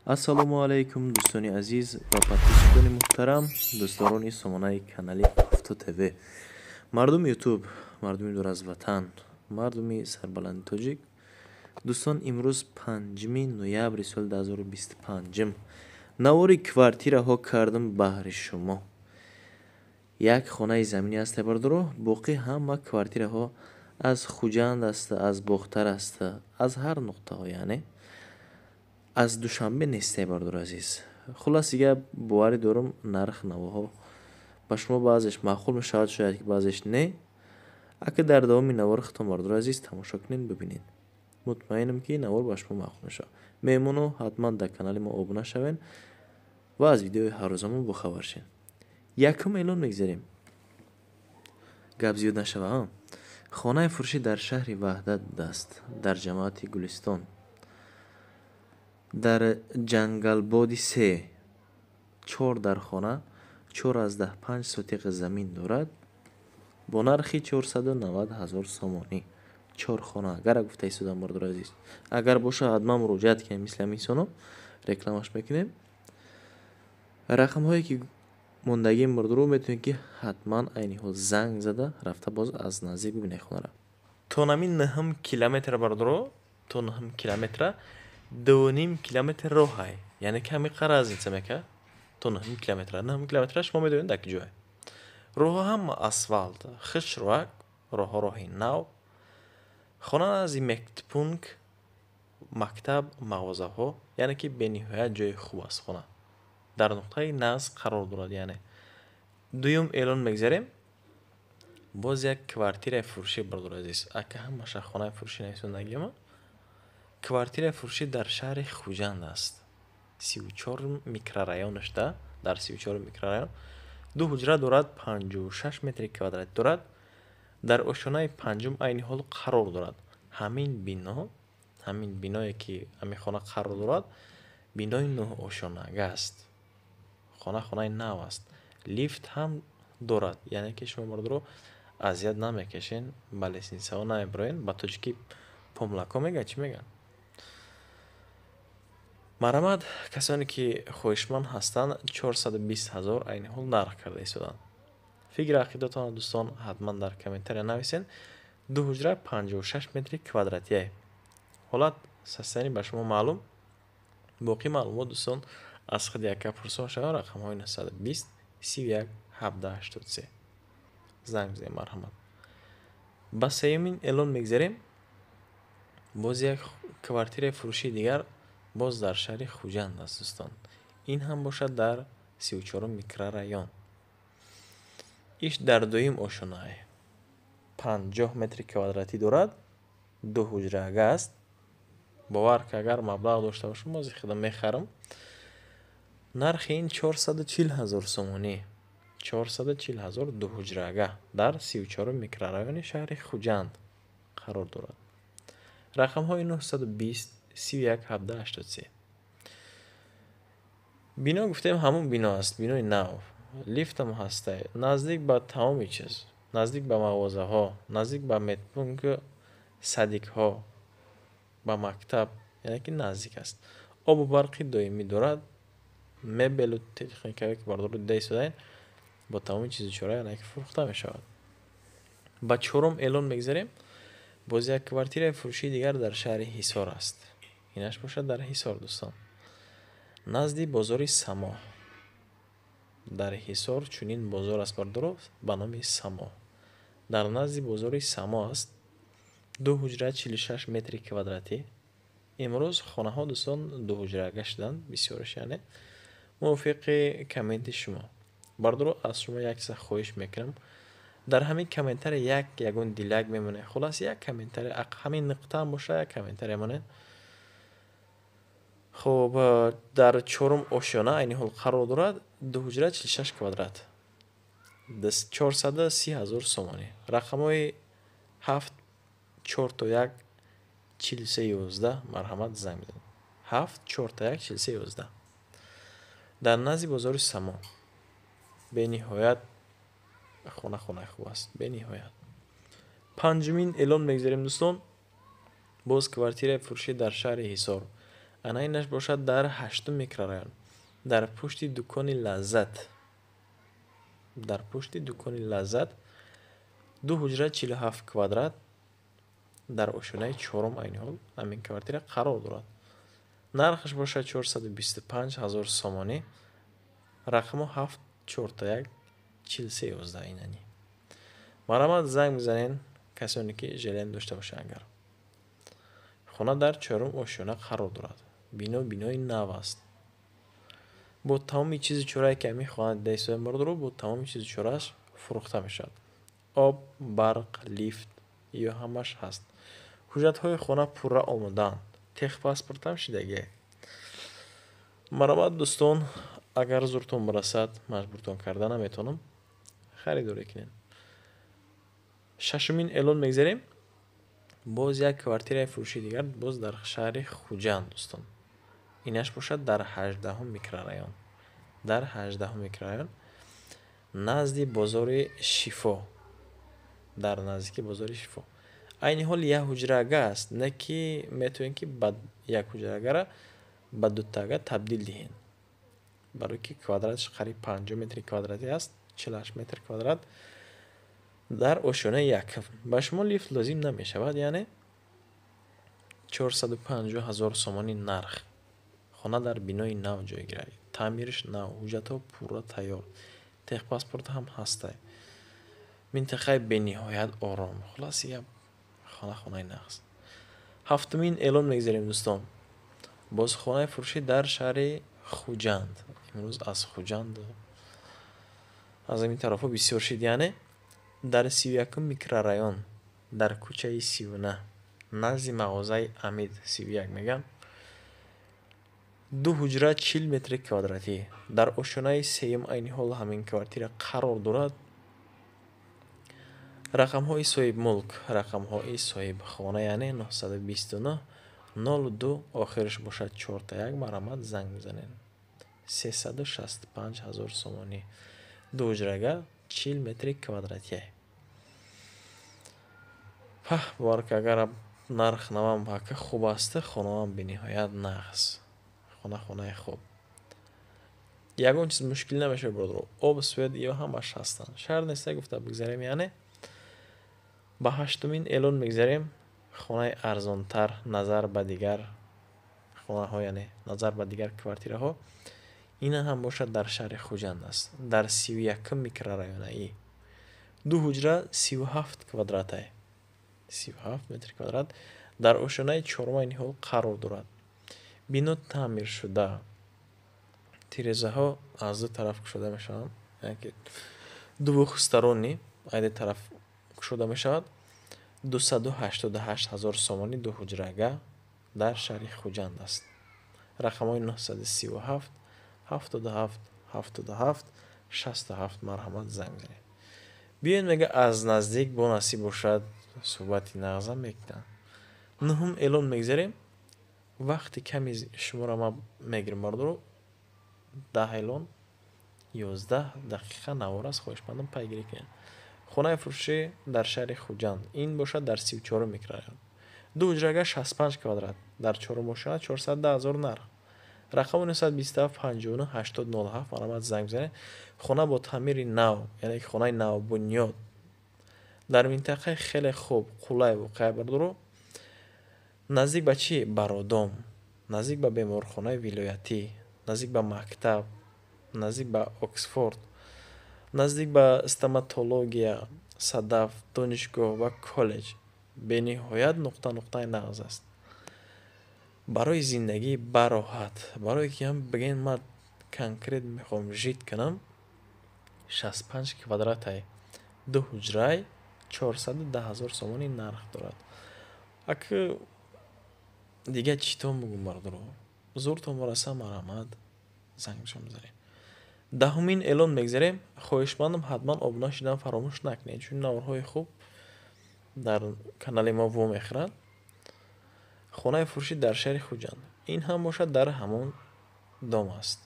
Ассалому алайкум, дӯстони азиз ва подписчикони муҳтарам, дӯстдорони сомонаи канали Авто ТВ, мардуми Ютуб, мардуми дур аз ватан, мардуми сарбаланди тоҷик. Дӯстон, имрӯз 5 ноябри соли 2025 навори квартираҳо кардам баҳри шумо. Як хонаи заминӣ аст, бардоро, боқӣ ҳама квартираҳо аз Хуҷанд аст, аз Бохтар аст, аз ҳар нуқтаҳо, яъне аз Душанбе несте, бардори азиз. Хулоси гап, боварӣ дорам, нарх навоҳо ба шумо баъзеш маъқул мешавад, шояд ки баъзеш не. Ака дар давоми навори худтон, бардори азиз, тамошо кунед, бибинед, мутмаинам, ки навор ба шумо маъқул мешавад. Меҳмоно, ҳатман дар канали мо обуна шавед ва аз видеои ҳаррӯзамон бохабар шед. Якум эълон мегзарем, гап зиёд нашава. Хонаи фурӯшӣ дар шаҳри Ваҳдат будааст, дар ҷамоати Гулистон, дар Ҷангалбоди се, чор дар хона, 4,5 сотиқ замин дорад, бо нархи 490 000 сомонӣ. Чор хона агар гуфта истодам, бардори азиз, агар боша, ҳатман муроҷиат кунем, мисли ҳамин инсоно рекламаш мекунем. Рақамҳое ки мондагием, бардоро, метавонед, ки ҳатман айни ҳол занг зада, рафта, боз аз наздик бибинед хонаро. То нами 9 километр, бардоро, то 9 километра 2,5 километр роҳай, яъне ками разница мека то 9 километра. 9 километра шумо медонед дар ки ҷое. Роҳҳо ҳама асфалт, хушроак роҳҳо, роҳи нав. Хона назди медпункт, мактаб, мағозаҳо, яъне ки бениҳоят ҷои хуб аст. Хона дар нуқтаи нағз қарор дорад. Яъне дуюм эълон мегзарем, боз як квартираи фурӯшӣ, бардори азиз. Ака ҳамаша хонаи фурӯшӣ нависондагиама. Квартираи фурӯшӣ дар шаҳри Хуҷанд аст, 34 микрорайонашда, дар 34 микрорайон ду ҳуҷра дорад, 56 метри квадратӣ дорад, дар ошёнаи панҷум айни ҳол қарор дорад. Ҳамин бино, ҳамин биное ки ҳамин хона қарор дорад, бинои нӯҳошёнага аст. Хона хонаи нав аст, лифт ҳам дорад, яъне ки шумо, бардоро, азият намекашен, ба лестницаҳо намебароен. Ба тоҷикӣ помлако мегӯяд, чӣ мегӯянд? Марҳамат, касоне ки хоҳишманд ҳастанд, 420 000 айни ҳол нарх карда истоданд. Фикри ақидатонро, дӯстон, ҳатман дар комментария нависед. Ду ҳуҷра, 56 метри квадратия. Ҳолат, состояние ба шумо маълум. Боқӣ маълумот, дӯстон, аз худи яка пурсон шавад. Рақамҳои 920 31 17 83 занг бизанед, марҳамат. Ба сеюмин эълон мегзарем, боз як квартираи фурӯшии дигар, боз дар шаҳри Хуҷанд аст, дӯстон. Ин ҳам бошад дар 34-ум микрорайон, иш дар дуюм ошёнаи, 50 метри квадратӣ дорад, ду ҳуҷрага аст. Бовар ки, агар маблағ дошта бошам, боз худам мехарам. Нархи ин 440 000 сомонӣ, 440 000, ду ҳуҷрага, дар 34-ум микрорайони шаҳри Хуҷанд қарор дорад. Рақамҳои 920 31 17 83. Бино гуфтем, ҳамон бино аст, бинои нав, лифтам ҳаста, наздик ба тамоми чиз, наздик ба мағозаҳо, наздик ба медпункту садикҳо, ба мактаб, яъне ки наздик аст. Обу барқи доимӣ дорад, мебелу техникае ки бардоро дида истодаед, бо тамоми чизу чора, яъне ки фурӯхта мешавад. Ба чорум эълон мегзарем, боз як квартираи фурӯшии дигар дар шаҳри Ҳисор аст. Инаш бошад дар Ҳисор, дӯстон, назди бозори Само. Дар Ҳисор чунин бозор аст, бардоро, ба номи Само, дар назди бозори Само аст. Ду ҳуҷра, 46 метри квадратӣ. Имрӯз хонаҳо, дӯстон, дуҳуҷрага шуданд бисёраш. Яъне мувофиқи комменти шумо, бардоро, аз шумо як чиза хоҳиш мекунам: дар ҳамин комментария як ягон дилак мемонед, хулос, як комментария, ҳамин нуқтаам боша, як комментария монед. Хуб, дар чорум ошёна айни ҳол қарор дорад, ду ҳуҷра, 46 квадрат, 430 000 сомонӣ. Рақамҳои 7 чорто 1 43 11, марҳамат, занг бизанед. 7 чорта 1 43 11, дар назди бозори Само. Бениҳоят хона хонаи хуб аст, бениҳоят. Панҷумин эълон мегзарем, дӯстон, боз квартираи фурӯшӣ дар шаҳри Ҳисор. Ана инаш бошад дар ҳаштум микрорайон, дар пушти дукони Лаззат, дар пушти дукони Лаззат, ду ҳуҷра, 47 квадрат, дар ошёнаи чорум айни ҳол ҳамин квартира қарор дорад. Нархаш бошад 425 000 сомонӣ. Рақамо 7 4 1 43 11 инани. Марҳамат, занг бизанед, касоне ки желание дошта бошанд. Агар хона дар чорум ошёна қарор дорад, бино бинои нав аст, бо тамоми чизу чорае ки ҳамин хона дида истодаем, бародаро, бо тамоми чизу чорааш фурӯхта мешавад. Об, барқ, лифт ё ҳамаш ҳаст. Ҳуҷҷатҳои хона пурра омодаанд, техпаспортам шидагие. Марҳамат, дӯстон, агар зуртон бирасад, маҷбуртон карда наметавонам, харидорӣ кунед. Шашумин эълон мегзарем. Боз як квартираи фурӯшии дигар, боз дар шаҳри Хуҷанд, дӯстон. Инаш бошад дар 18-ум микрорайон, дар 18-ум микрорайон, назди бозори Шифо, дар наздики бозори Шифо. Айни ҳол як ҳуҷрага аст, не ки метавонед, ки ба як ҳуҷрагара ба дутага табдил диҳед, барое ки квадраташ қариб 50 метри квадратӣ аст, 48 метр квадрат, дар ошёнаи якум. Ба шумо лифт лозим намешавад. Яъне 450 000 сомонӣ нарх. Хона дар бинои нав ҷойгир, таъмириш нав, ҳуҷҷатҳо пурра тайёр, техпаспорт ҳам ҳастай. Минтақаи бениҳоят ором. Хулоси гап, хона хонаи нағз. Ҳафтумин эълон мегзарем, дӯстон. Боз хонаи фурӯшӣ дар шаҳри Хуҷанд. Имрӯз аз Хуҷанд, аз ҳамин тарафҳо бисёр шид. Яъне дар 31-ум микрорайон, дар кӯчаи 39, назди мағозаи Амид 31 мегам, ду ҳуҷра, 40 метри квадратӣ, дар ошёнаи сеюм айни ҳол ҳамин квартира қарор дорад. Рақамҳои соҳибмулк, рақамҳои соҳибхона, яъне 929 02, охираш бошад 4 1. Марҳамат, занг бизанед. 365 000 сомонӣ, ду ҳуҷрага, 40 метри квадратия. Паҳ, бовар ки, агар нарх навам ҳака хуб аст, хонаам бениҳоят нағз. Хона хонаи хуб, ягон чиз мушкил намешавад, бародаро. Об, свет ё ҳамаш ҳастанд, шарт неста гуфта бигзарем. Яъне ба ҳаштумин эълон мегзарем. Хонаи арзонтар назар ба дигар хонаҳо, яъне назар ба дигар квартираҳо. Ина ҳам бошад дар шаҳри Хуҷанд аст, дар 31-ум микрорайонаи, ду ҳуҷра, 37 квадратай, 37 метри квадрат, дар ошёнаи чорум айни ҳол қарор дорад. Бино таъмиршуда, тирезаҳо аз ду тараф кушода мешаванд, яъне ки двухсторонний, аз ду тараф кушода мешавад. 288 000 сомонӣ, ду ҳуҷрага, дар шаҳри Хуҷанд аст. Рақамҳои 937 77 77 67. Марҳамат, занг бизанед. Биёед, мега, аз наздик бо насиб бошад, суҳбати нағзам мекунам. Нуҳум эълон мегзарем. Вақти ками шуморо ман мегирам, бародаро. 10 эълон, 11 дақиқа навор аст, хоҳишмандам, пайгирӣ кунед. Хонаи фурӯшӣ дар шаҳри Хуҷанд, ин бошад дар 34-ум микрорайон, ду ҳуҷрага, 65 квадрат, дар чорум ошёна, 410 000 нарх. Рақами 927 59 80 07. Марҳамат, занг бизанед. Хона бо таъмири нав, яъне хонаи навбунёд, дар минтақаи хеле хуб, қулай воқеа, бародаро. Наздик ба чӣ? Ба роддом, наздик ба беморхонаи вилоятӣ, наздик ба мактаб, наздик ба Оксфорд, наздик ба стоматология, Садаф, донишгоҳ ва коллеҷ. Бениҳоят нуқта нуқтаи нағз аст барои зиндагӣ бароҳат, барое ки ҳам бигӯем, ман конкрет мехоҳам жить кунам. 65 квадратай, ду ҳуҷрай, 410 000 сомонӣ нарх дорад. Ака, дигар читон бугум, бародаро? Зуртон бараса, марҳамат, зангшон бизанед. 10-умин эълон мегзарем. Хоҳишмандам, ҳатман обуна шудан фаромӯш накунед, чун наворҳои хуб дар канали мо вомехӯрад. Хонаи фурӯшӣ дар шаҳри Хуҷанд, ин ҳам бошад дар ҳамон дом аст,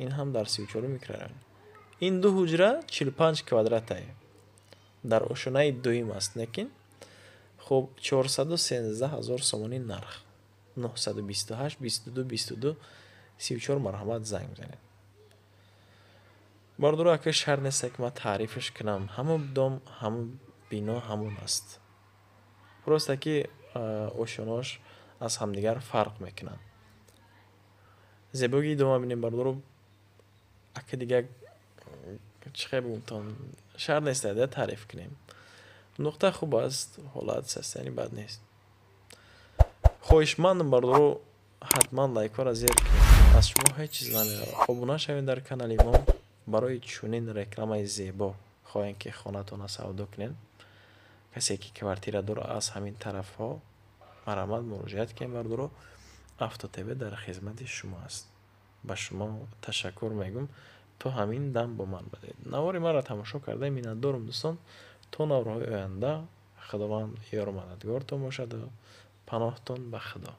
ин ҳам дар 34-ум микрорайон. Ин ду ҳуҷра, 45 квадратай, дар ошёнаи дуюм аст, лекин хуб, 413 000 сомонӣ нарх. 928 22 22 34 марҳамат, занг бизанед. Бародаро, ака, шарт нест, ки ман таърифаш кунам. Ҳамон дом, ҳамон бино ҳамон аст, просто ки ошёнаҳош аз ҳамдигар фарқ мекунанд. Зебогии дома бинем, бародаро. Ака, дига чӣ хел бигӯмтон, шарт нест таъриф кунем. Нуқта хуб аст, ҳолат, состояние бад нест. Хоҳишмандам, бародаро, ҳатман лайкҳоро зер кунед, аз шумо ҳеҷ чиз намеравад. Обуна шавед дар канали мо. Барои чунин рекламаи зебо хоҳем, ки хонатонро савдо кунед. Касе ки квартира дорад аз ҳамин тарафҳо, марҳамат, муроҷиат кунед, бародаро. Авто ТВ дар хизмати шумо аст. Ба шумо ташаккур мегӯм, то ҳамин дам бо ман будед, навори маро тамошо карда. Миннатдорум, дӯстон. То наворҳои оянда Худованд ёру мададгортон бошаду паноҳтон ба Худо.